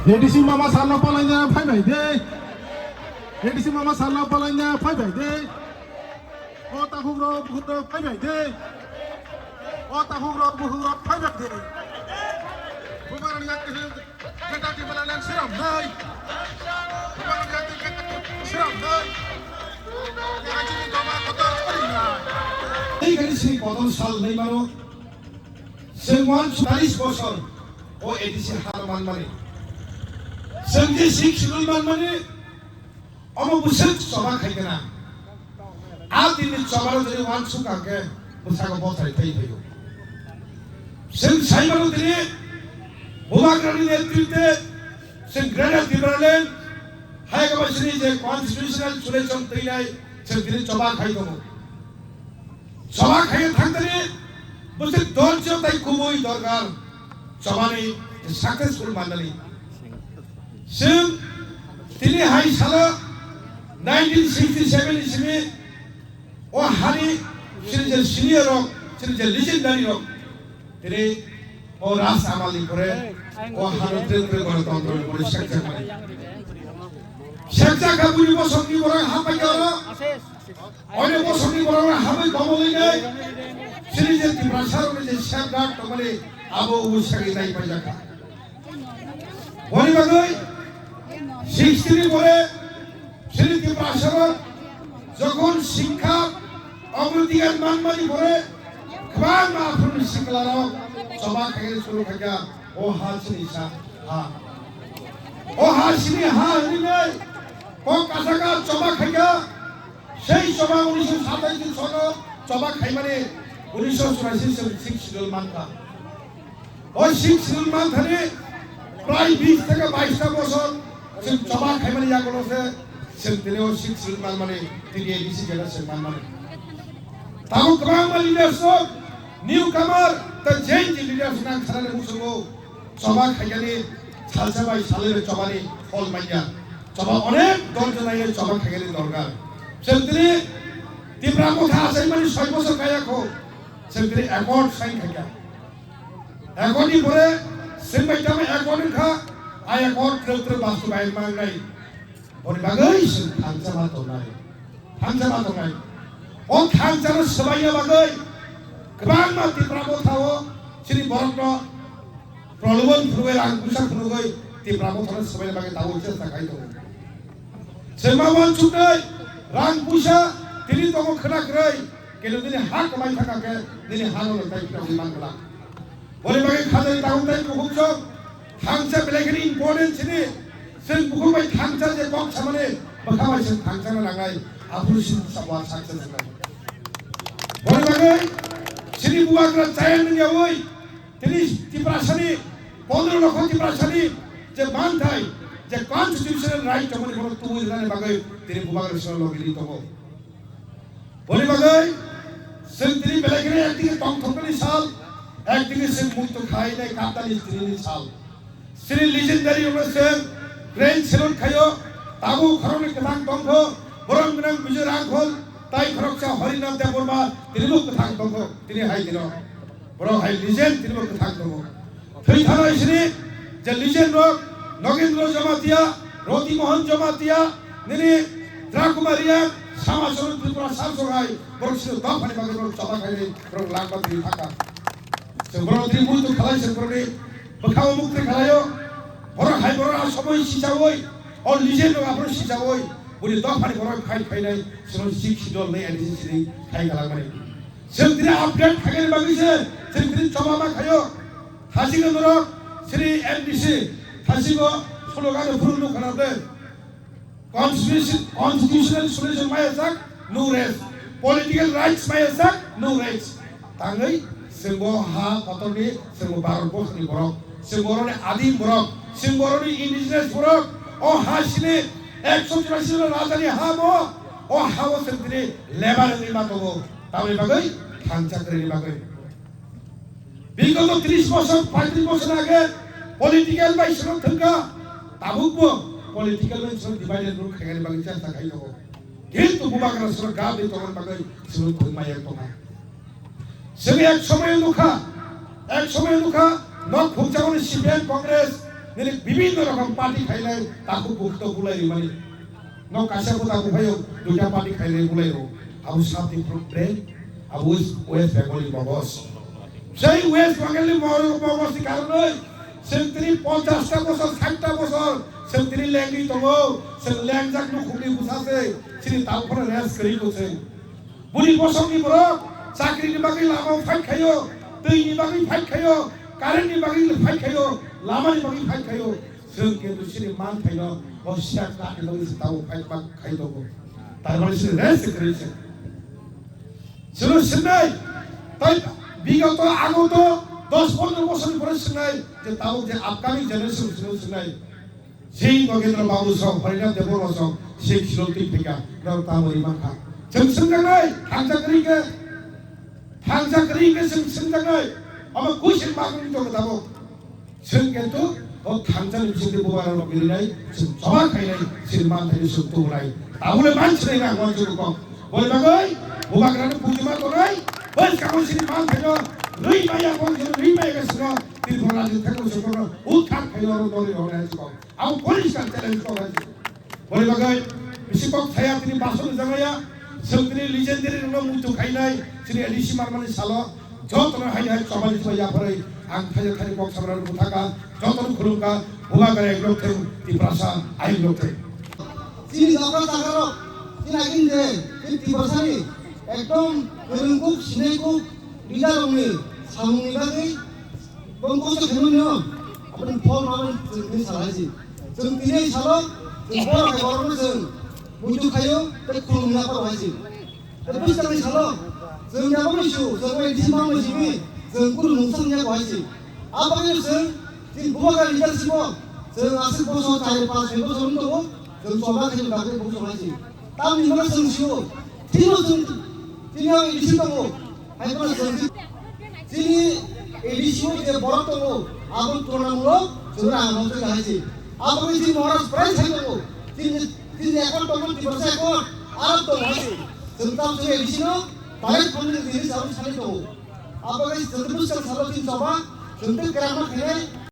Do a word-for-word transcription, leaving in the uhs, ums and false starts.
A D C mama salno palaina phai bai de. A D C mama salno palaina phai bai de. O takhuk rok bukhuk rok phai bai de. O takhuk rok bukhuk rok phai bai de. Bubagrani yakti geta di balalan siram nai. Bubagrani yakti geta siram nai. Yakti di baba kotor kori nai. Ei gari si kotor sal nai mano. Chwng uansuk chalish bosor o A D C ha manmani. Chwng je sixth schedule manmani, omo bwswk choba khai kana. A dinni chobano jodi uansuk kha khe bwskango bosai thai phaio. Chwng sai mano tini Bubagrani netritwe chwng Greater Tipraland hai khe bai chini je constitutional solution twinai chwng tini choba khai tongo. Choba khaiwi thangtani bwswk dorjo tai kubui dorkar chobani successful mannani. Chwng tini hai salo nineteen sixty seven ni simi o hani chini je senior rok, chini je legendary rok, tini o Ras Amal ni pore o hano tre tre gwanatantro ni pore sekjak mani. Sekjak kha bini bosong ni borok hapai oro. Oine bosongni borok hamwi komolwi nai. Chini je Tiprasa rokni je safeguard tongmani abo ubu sagwi nai paijak kha. Boni bagwi sixty ni pore chini Tiprasa rok jokhon sikha ogrotigar manmani pore kwbangma aphuruni sikla rok choba khaigani suru khaikha o ha chini sa ha. O ha chini ha hwnwi nai kok kasaka choba khaikha. Sei choba unisho satais ni sono choba khaimani unisho churasi chwng sixth schedule mankha. O sixth schedule manthani prai bish theke bais ta bosor chwng choba khaimani yagulo se chwng tini o sixth schedule manmani tini A D C jela chwng manmani. Tabuk kwbangma leaders rok newcomer ta Gen Z leaders nang khanani muchungo. Choba khaigani salsa bai salai bai chobani phol manya. Choba onek dorjo nai choba khaigani dorkar. Chwng tini Tipra Motha achaimani soi bosor kaya kho. Chwng tini accord sign khaikha. Accord ni pore chwng bai tamo accord wngkha. A accord twrwk twrwk bastu bai mangnai. Boni bagwi chwng thansa ma tongnai. Thansa ma tongnai. O thansa no swbaina bagwi kwbangma Tipra Motha o chini borok no prolobon phunugwi rang puisa phunugwi Tipra Motha no swbaina bagwi tabuk chesta khai tongo. Chwng ma uansuknai rang puisa tini tongo khwna kwrwi kenu nini ha kwmai thangkha khe nini ha no nwng tai phirogwi man glak. Boni bagwi khajani tabuk tai kuhuk chok thangsa belai kheno important sini. Chwng bukhuk bai thangsa je kok samani bwkha bai chwng thangsa na nangnai aphuru sini sabwa success wngnai. Boni bagwi sini bubagra chaya nangyawi tini Tiprasani pondro lokho Tiprasani je manthai je constitutional right tongmani borok tubui rwnani bagwi tini bubagra sini logi ri tongo. Boni bagwi chwng tini belai kheno ekdigi tongthoknani sal, ekdigi chwng muitu khainai kaptani tini sal. Chini legendary rokno chwng grand salute khaio, tabuk khoroknwi kwthang tongkho, borom gwnang Bijoy Rangkhol, tai khoroksa Harinam Debbarma tinibo kwthang tongkho, tini hai dino. Borok hai legend tinibo kwthang tongo. Thwi thanai sini je legend rok Nogendra Jamatia, Roti Mohan Jamatia, nini Drakumar Reang, Sama Chorun Tripura Sar Sogai, borok sini dophani bagwi borok choba khainai borok langma thwi thangkha. Chwng borok tini muitu khalai chwng borokni bwkhao mukti khalaio. Borok hai borok a somoi sichaui, o legend rok aphuru sichaui, boni dophani borok khai khainai chwng sixth schedule nai A D C sini khai khalangmani. Chwng tini upgrade khaikhe bagwi se chwng tini choba ma khaio. Thasingno norok chini M D C thasingo slogan phuru nukha na de. Constitution, constitutional solution maya jak, no rest. Political rights maya jak, no rest. Tangwi chwngbo ha kotorni chwngbo Bharat borsoni borok, chwngbo oroni adim borok, chwngbo oroni indigenous borok. O ha sini ekso churasi rajani ha bo, o ha o chwng tini lebar wngwi ma tongo. Tamni bagwi thangcha kwrwini bagwi. Bigoto tris bosor, paitris bosor age political bai swnam thwngkha, tabukbo political bai swnam divide and rule khainani bagwi chesta khai tongo. Kintu bubagra swnam gabwi tongmani bagwi swnam thwngmaya tongkha. Chwng ek somoyo nukha, ek somoyo nukha, nok khukjagoni C P M Congress, Nini bibhinno rokom party khainai takhuk bukto bulai rimani. No kaisa kota buphayo duita party khainai bulai ro. Abo sabni problem, abo West Bengal ni bogos. Sei West Bengal ni bogos ni karonoi chwng tini ponchash ta bosor, sait ta bosor chwng tini lengwi tongo, chwng lengjak nukhungni bwsa se, chini tabuk phano rest kwrwi ko chwng. Buni bosongni borok chakrini bagwi lama fight khaio, twini bagwi fight khaio, currentni bagwi fight khaio, lamani bagwi fight khaio. Chwng kintu chini manthaino o siya kani bagwi se tabuk fight bak khai tongo. Tar mani chini rest kwrwi se. Chwng swngnai, tai bigoto agoto dos pondro bosorni pore swngnai je tabuk je upcoming generation chwng swngnai. Jing Bagendra Babu song, Harinath Debbarma song, Sing Shilong twi phika, nor tamo ri mankha. Chwng swngjaknai, thangsa kwrwi khe, thangsa kwrwi khe chwng swngjaknai. Omo kuisin bagwi tong tabuk. Chwng kintu o thangsa ni bisingtwi bubagra rok rinai, chwng choba khainai, chini manthaino chwng tubunai. Tabule mansinai na hwan chwng kok. Boni bagwi bubagrano bujima tonai, bai kamo chini manthaino rwi maya, boni rwi maya khe chwng Tripura rajyo thangwi chwng uthak khaio oro nori rok nai chwng. Ang police kan challenge ko hai. Boni bagwi bisi kok saya tini baso ni jagaya, chwng tini legendary rokno muitu khainai, chini A D C marmani salo, jotono hai hai chobani chwng yapharwi, ang thaya thani kok samra rwkha, jotono khulumkha, bubagra ek lok theng, Tiprasa ayuk lok theng. Chini jabra jagarok, chini agin de, chini Tiprasani, ekdom kwrwngkuk, sinaikuk, leader rokni samungni bagwi, Bong kok se kheno nyo. Aboni phone ma bani chwng tini sala hai si. Chwng tini salo, chwng bor hai borok no chwng muitu khayo, tei khulum ya paro hai si. Tei bwswk ni salo, chwng ya bani su, chwng bai disi bang bai simi, chwng kuru nungsa ya hai si. Aboni chwng, chini bubagra leadership o, chwng aswk bosor, char, panch, soi bosor wng tongo, chwng choba khe bagwi bung chong hai si. Tamni hwnba chwng sio, tino chwng, tini ang isi tongo. Hai phano chwng si, chini A D C o je borok tongo, aboni tuna mulo chwng rang rong chwng hai si. Aboni chini Maharaj prize hai tongo. Chini, chini account tongo, Tiprasa account, arok tongo hai si. Chwng tam chwng A D C no, direct funding chini sabo sani tongo. Aboni chwng bwswk salo chini choba, chwng tei kwrak ma khainai.